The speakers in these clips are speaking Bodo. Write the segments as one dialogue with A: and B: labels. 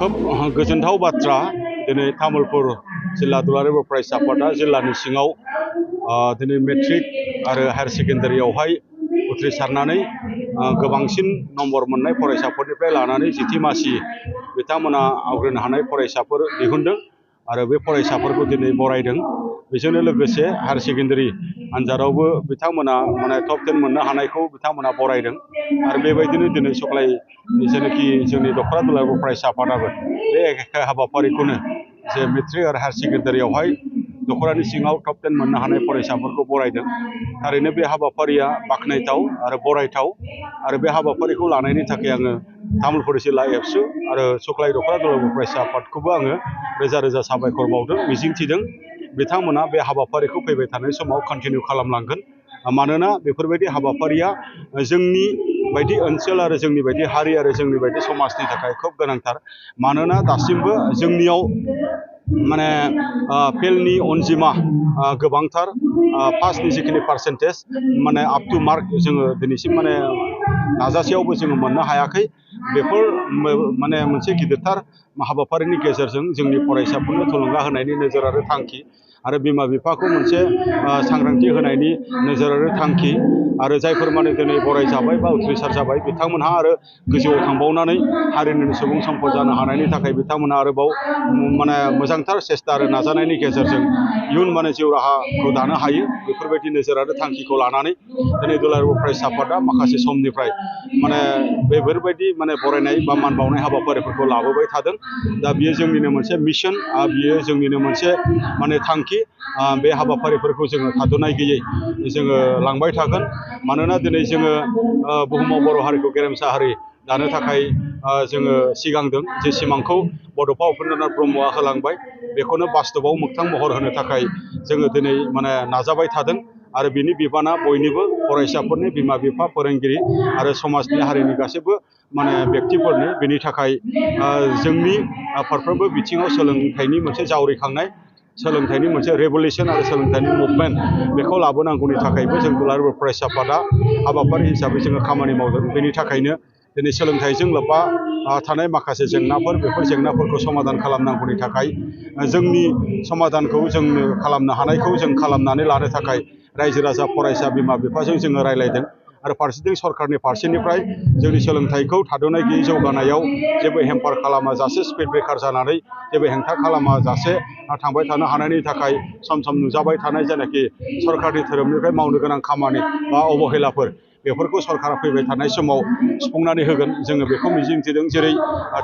A: खोब गोजोनथाव बाथ्रा दिनै तामुलपुर जिल्ला दुलाराय बर' फरायसा आफादा जिल्लानि सिङाव दिनै मेट्रिक आरो हायार सेकेन्डारियावहाय उथ्रिसारनानै गोबांसिन नम्बर मोननाय फरायसाफोरनिफ्राय लानानै जिथि मासि बिथांमोना आवग्रिनो हानाय फरायसाफोर दिहुनदों आरो बे फरायसाफोरखौ दिनै बरायदों। बेजोंनो लोगोसे हायार सेकेन्डारि आनजादावबो बिथांमोना टप 10 मोननो हानायखौ बिथांमोना बरायदों आरो बेबायदिनो दिनै सुक्लाय जेनाखि जोंनि दख'रा दुलाराय बर' फरायसा आफादाबो बे एखे हाबाफारिखौनो जे मेट्रिक आरो हायार सेकेन्डारियावहाय दख'रानि सिङाव टप 10 मोननो हानाय फरायसाफोरखौ बरायदों। थारैनो बे हाबाफारिया बाख्नायथाव आरो बरायथाव आरो बे हाबाफारिखौ लानायनि थाखाय आङो तामुलपुर जिल्ला एबसु आरो सुक्लाय दख'रा दुलाराय बर' फरायसा आफादखौबो आङो रोजा रोजा साबायखर बावदों, मिजिंथिदों बिथांमोना बे हाबाफारिखौ फैबाय थानाय समाव कन्टिनिउ खालामलांगोन। मानोना बेफोरबायदि हाबाफारिया जोंनि बायदि ओनसोल आरो जोंनि बायदि हारि आरो जोंनि बायदि समाजनि थाखाय खोब गोनांथार। मानोना दासिमबो जोंनियाव फेलनि अनजिमा गोबांथार, पासनि जिखिनि पार्सेन्टेज आप टु मार्क जोङो दिनैसिम नाजासेयावबो जोङो मोननो हायाखै। बेफोर मोनसे गिदिरथार हाबाफारिनि गेजेरजों जोंनि फरायसाफोरनो थुलुंगा होनायनि नोजोर आरो थांखि आरो बिमा बिफाखौ मोनसे सांग्रांथि होनायनि नोजोर आरो थांखि आरो जायफोर दिनै बरायजाबाय बा उथ्रिसार जाबाय बिथांमोनहा आरो गोजौआव थांबावनानै हारिनि सुबुं सम्पद जानो हानायनि थाखाय बिथांमोनहा आरोबाव मोजांथार सेस्था आरो नाजानायनि गेजेरजों इयुन जिउ राहाखौ दानो हायो। बेफोरबायदि नोजोर आरो थांखिखौ लानानै दिनै दुलाराय बर' फरायसा आफादा माखासे समनिफ्राय बेफोरबायदि बरायनाय बा मान बावनाय हाबाफारिफोरखौ लाबोबाय थादों। दा बियो जोंनिनो मोनसे मिशन, बियो जोंनिनो मोनसे थांखि। बे हाबाफारिफोरखौ जोङो थाद'नाय गैयै जोङो लांबाय थागोन। मानोना दिनै जोङो बुहुमाव बर' हारिखौ गेरेमसा हारि दानो थाखाय जोङो सिगांदों। जे सिमांखौ बड'फा उपेन्द्रनाथ ब्रह्मआ होलांबाय बेखौनो बास्तबआव मोगथां महर होनो थाखाय जोङो दिनै नाजाबाय थादों आरो बिनि बिबाना बयनिबो फरायसाफोरनि, बिमा बिफा, फोरोंगिरि आरो समाजनि हारिनि गासैबो बेक्तिफोरनि। बेनि थाखाय जोंनि फारफ्रोमबो बिथिङाव सोलोंथाइनि मोनसे जावरिखांनाय, सोलोंथाइनि मोनसे रेभलिउसन आरो सोलोंथाइनि मुभमेन्ट बेखौ लाबोनांगौनि थाखायबो जों दुलाराय बर' फरायसा आफादा हाबाफारि हिसाबै जोङो खामानि मावदों। बेनि थाखायनो दिनै सोलोंथाइजों लोब्बा थानाय माखासे जेंनाफोर, बेफोर जेंनाफोरखौ समाधान खालामनांगौनि थाखाय जोंनि समाधानखौ जोंनो खालामनो हानायखौ जों खालामनानै लानो थाखाय रायजो राजा, फरायसा, बिमा बिफाजों जोङो रायज्लायदों आरो फारसेथिं सरकारनि फारसेनिफ्राय जोंनि सोलोंथाइखौ थाद'नाय गैयै जौगानायाव जेबो हेम्पार खालामा जासे, स्पिड ब्रेकार जानानै जेबो हेंथा खालामा जासे थांबाय थानो हानायनि थाखाय सम सम नुजाबाय थानाय जेनाखि सरकारनि धोरोमनिफ्राय मावनो गोनां खामानि बा अबहेलाफोर, बेफोरखौ सरकारा फैबाय थानाय समाव सुफुंनानै होगोन जोङो बेखौ मिजिंथिदों। जेरै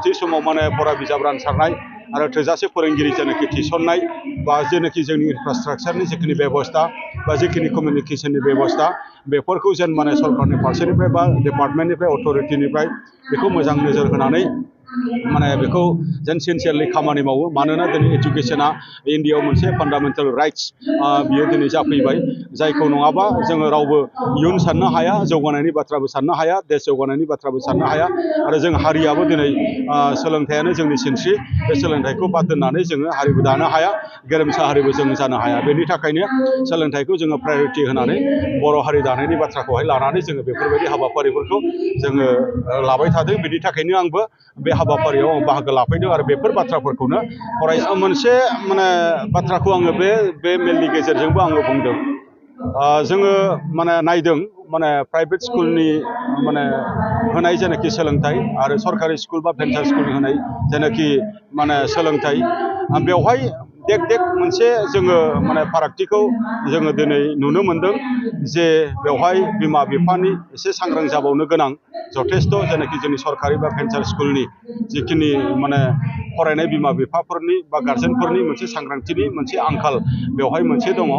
A: थि समाव फरा बिजाब रानसारनाय आरो थोजासे फोरोंगिरि जेनाखि थिसननाय बा जेनाखि जोंनि इनफ्रास्ट्राक्चारनि जिखिनि बेबस्था बा जिखिनि कमिउनिकेसननि बेबस्था बेफोरखौ जेन सरकारनि फारसेनिफ्राय बा डिपार्टमेन्टनिफ्राय, अथ'रिटिनिफ्राय बेखौ मोजां नोजोर होनानै बेखौ जेन सिनसियारलि खामानि मावो। मानोना दिनै एजुकेसना इन्डियायाव मोनसे फान्डामेन्टेल राइट्स, बियो दिनै जाफैबाय जायखौ नङाबा जोङो रावबो इयुन साननो हाया, जौगानायनि बाथ्राबो साननो हाया, देश जौगानायनि बाथ्राबो साननो हाया आरो जों हारियाबो दिनै सोलोंथाइयानो जोंनि सिनस्रि। बे सोलोंथाइखौ बाद दोननानै जोङो हारिबो दानो हाया, गेरेमसा हारिबो जों जानो हाया। बेनि थाखायनो सोलोंथाइखौ जोङो प्रायरिटि होनानै बर' हारि दानायनि बाथ्राखौहाय लानानै जोङो बेफोरबायदि हाबाफारिफोरखौ जोङो लाबाय थादों। बेनि थाखायनो आंबो बे हाबाफारियाव बाहागो लाफैदों आरो बेफोर बाथ्राफोरखौनो फरायसा मोनसे बाथ्राखौ आङो बे मेलनि गेजेरजोंबो आङो बुंदों। जोङो नायदों प्राइभेट स्कुलनि होनाय जेनाखि सोलोंथाइ आरो सरकारि स्कुल बा भेन्सार स्कुलनि होनाय जेनाखि सोलोंथाइ, बेवहाय देख मोनसे जोङो फारागथिखौ जोङो दिनै नुनो मोनदों जे बेवहाय बिमा बिफानि एसे सांग्रां जाबावनो गोनां जथेस्थ' जेनाखि जोंनि सरकारि बा भेन्सार स्कुलनि जिखिनि फरायनाय बिमा बिफाफोरनि बा गार्जेनफोरनि मोनसे सांग्रांथिनि मोनसे आंखाल बेवहाय मोनसे दङ।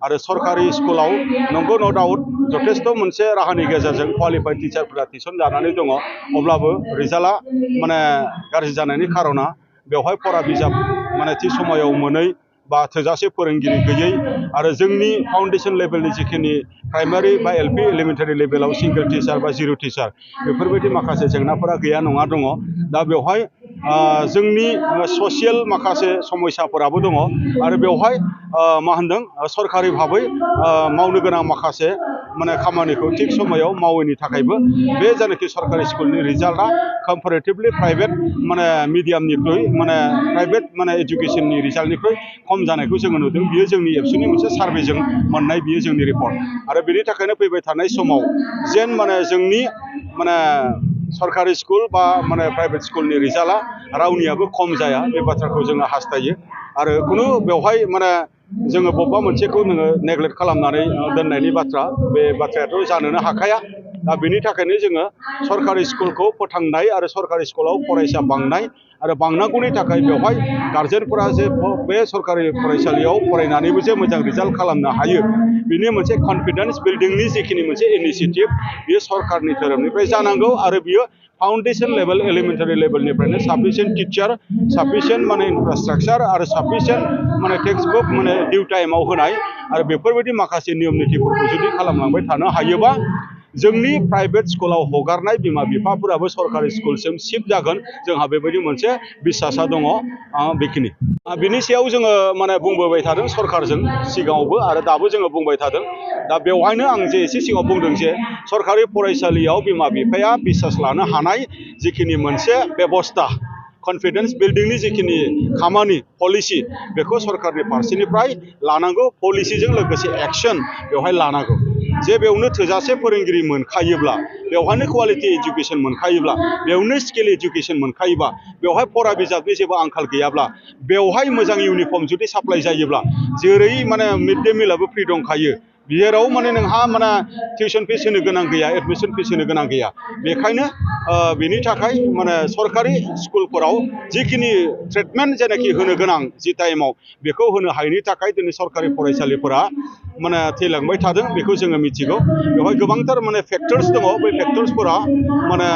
A: आरो सरकारि स्कुलाव नंगौ, न' डाउट जथेस्थ' मोनसे राहानि गेजेरजों क्वालिफाइड टिचारफोरा थिसन जानानै दङ। अब्लाबो रिजाल्टआ गाज्रि जानायनि खार'ना बेवहाय फरा बिजाब थि समायाव मोनै बा थोजासे फोरोंगिरि गैयै आरो जोंनि फाउन्डेसन लेभेलनि जिखिनि प्राइमारि बा एलपि एलिमेन्टारि लेभेलाव सिंगल टिचार बा जिर' टिचार बेफोरबायदि माखासे जेंनाफोरा गैया नङा दङ। दा बेवहाय जोंनि ससियेल माखासे समयसाफोराबो दङ आरो बेवहाय सरकारि भाबै मावनो गोनां माखासे माने खामानिखौ थिग समायाव मावैनि थाखायबो बे जानाखि सरकारि स्कुलनि रिजाल्टआ कम्पेरेटिभलि प्राइभेट माने मिडियामनिख्रुइ माने प्राइभेट माने एजुकेशननि रिजाल्टनिख्रुइ खम जानायखौ जोङो नुदों। बियो जोंनि एबसुनि मोनसे सार्भेजों मोननाय बियो जोंनि रिपर्ट आरो बेनि थाखायनो फैबाय थानाय समाव जेन माने जोंनि माने सरकारि स्कुल बा माने प्राइभेट स्कुलनि रिजाल्टआ रावनियाबो खम जाया बे बाथ्राखौ जोङो हास्थायो आरो खुनु बेवहाय माने जोङो बबेबा मोनसेखौ नोङो नेग्लेक्ट खालामनानै दोननायनि बाथ्रा बे बाथ्रायाथ' जानोनो हाखाया। दा बेनि थाखायनो जोङो सरकारि स्कुलखौ फोथांनाय आरो सरकारि स्कुलाव फरायसा बांनाय आरो बांनांगौनि थाखाय बेवहाय गार्जेनफोरा जे बे सरकारि फरायसालियाव फरायनानैबो जे मोजां रिजाल्ट खालामनो हायो बिनि मोनसे कनफिडेन्स बिल्डिंनि जिखिनि मोनसे इनिशिएटिभ बियो सरकारनि धोरोमनिफ्राय जानांगौ आरो बियो फाउन्डेसन लेभेल एलिमेन्टारि लेभेलनिफ्रायनो साफिसियेन्ट टिचार साफिसियेन्ट माने इनफ्रास्ट्राक्चार आरो साफिसियेन्ट माने टेक्सट बुक माने डिउ टाइमाव होनाय आरो बेफोरबायदि माखासे नियम नितिफोरखौ जुदि खालामलांबाय थानो हायोबा जोंनि प्राइभेट स्कुलाव हगारनाय बिमा बिफाफोराबो सरकारि स्कुलसिम शिफ्ट जागोन जोंहा बेबायदि मोनसे बिसासा दङ बेखिनि बिनि सायाव जोङो माने बुंबोबाय थादों सरकारजों सिगाङावबो आरो दाबो जोङो बुंबाय थादों। दा बेवहायनो आं जे एसे सिगाङाव बुंदों जे सरकारि फरायसालियाव बिमा बिफाया बिसास लानो हानाय जिखिनि मोनसे बेबस्था कनफिडेन्स बिल्डिंनि जिखिनि खामानि पलिसि बेखौ सरकारनि फारसेनिफ्राय लानांगौ पलिसिजों लोगोसे एक्सन बेवहाय लानांगौ जे बेयावनो थोजासे फोरोंगिरि मोनखायोब्ला बेवहायनो क्वालिटि एजुकेसन मोनखायोब्ला बेयावनो स्किल एजुकेसन मोनखायोबा बेवहाय फरा बिजाबनि जेबो आंखाल गैयाब्ला बेवहाय मोजां इउनिफर्म जुदि साप्लाइ जायोब्ला जेरै माने मिड डे मिलाबो फ्रि दंखायो जेराव माने नोंहा माने टिउसन फिस होनो गोनां गैया एडमिसन फिस होनो गोनां गैया बेखायनो बेनि थाखाय माने सरकारि स्कुलफोराव जिखिनि ट्रिटमेन्ट जेनाखि होनो गोनां जि टाइमाव बेखौ होनो हायैनि थाखाय दिनै सरकारि फरायसालिफोरा माने थैलांबाय थादों बेखौ जोङो मिथिगौ। बेवहाय गोबांथार माने फेक्टर्स दङ बै फेक्टर्सफोरा माने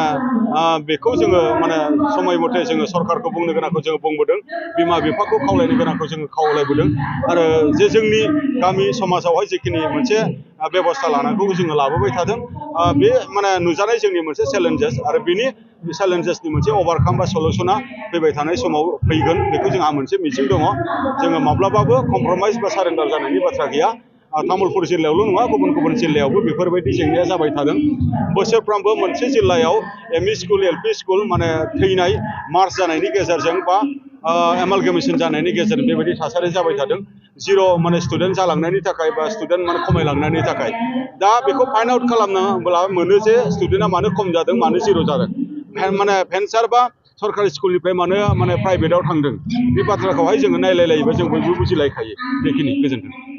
A: बेखौ जोङो माने समय मथे जोङो सरकारखौ बुंनो गोनांखौ जोङो बुंबोदों बिमा बिफाखौ खावलायनो गोनांखौ जोङो खावलायबोदों आरो जे जोंनि गामि समाजावहाय जिखिनि मोनसे बेबस्था लानांगौ जोङो लाबोबाय थादों बे माने नुजानाय जोंनि मोनसे चेलेन्जेस आरो बिनि चेलेन्जेसनि मोनसे अभारकाम बा सलुसना फैबाय थानाय समाव फैगोन बेखौ जोंहा मोनसे मिजिं दङ। जोङो माब्लाबाबो कमप्रमाइस बा सारेन्डार जानायनि बाथ्रा गैया। तामुलपुर जिल्लायावल' नङा गुबुन गुबुन जिल्लायावबो बेफोरबायदि जेंनाया जाबाय थादों। बोसोरफ्रोमबो मोनसे जिल्लायाव एमइ स्कुल एलपि स्कुल माने थैनाय मार्च जानायनि गेजेरजों बा एमालगेमेसन जानायनि गेजेरजों बेबायदि थासारि जाबाय थादों जिर' माने स्टुडेन्ट जालांनायनि थाखाय बा स्टुडेन्ट माने खमायलांनायनि थाखाय दा बेखौ फाइन्ड आउट खालामनोब्ला मोनो जे स्टुडेन्टआ मानो खम जादों मानो जिर' जादों माने भेन्सार बा सरकारि स्कुलनिफ्राय मानो माने प्राइभेटआव थांदों बे बाथ्राखौहाय जोङो नायलायलायोबा जों बयबो बुजिलायखायो बेखिनि गोजोन्थों।